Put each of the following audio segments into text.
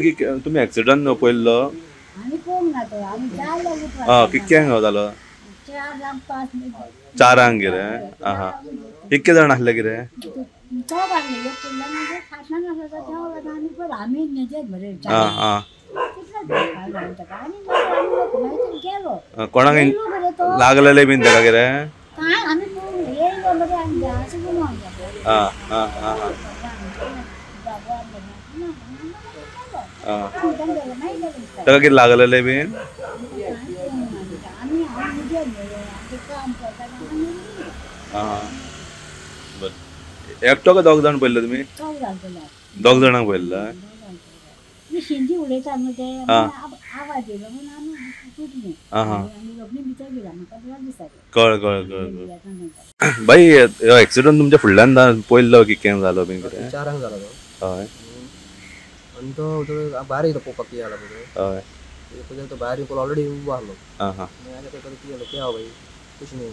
की तुमी एक्सिडंट पळयल्लो? आं, कितक्यांक जालो? 4 कितें? आं हां, कितके जाण आसले कितें? आं आं, कोणाक लागलेले बीन ताका कितें? आं आं आं आं, ताका कितें लागलेले बीन? आं बरें, एकटो काय दोग जाण पळयल्ले तुमी? दोग जाणांक पळयल्ले? हिंदी उलयता न्हू ते, आवाज येयलो म्हणून आमी उठली आनी रोखडी भितर गेला, म्हाका बरें दिसता. कळ कळ कळ. बाई, हो एक्सिडंट तुमच्या फुडल्यान पळयल्लो कितें जालो बीन कितें? 4 जालो तो. हय, आनी तो भायर येयलो पळोवपाक कितें जाला पळय. हय, पळय तो भायर येवन ऑलरेडी उबो आसलो. आं हां, आनी कितें जालें, क्या हो भाई, कुछ नहीं,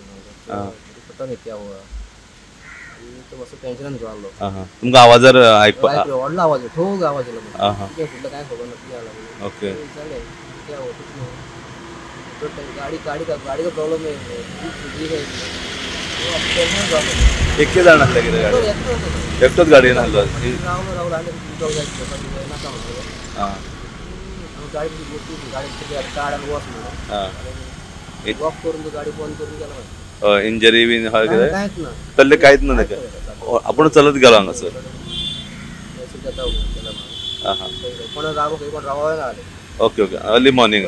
पता नहीं क्या हुआ. तो मातसो टेन्शनान आसलो. तुमकां आवाजार आयकपा व्हडलो आवाज, ठोक आवाज येयलो. कितें फुडलें कांय खबर ना कितें जाला. ओके, विचारलें क्या हो, कुछ नहीं, गाडी गाडी गाडी का प्रॉब्लम है. एकटे जाण आसले कितें गाडी? एकटोच गाडयेन आसलो. रावलो रावलो आनी नाका म्हणलो. गाडी गाडी काड आनी वच म्हणलो. वॉक करून तो गाडी बंद करून गेलो. इंजरी बीन आहा कितें? कांयच ना, तसलें कांयच ना ताका. आपूण चलत गेलो हांगासर. कोण रावो कोण रावो ना. Okay okay, early morning.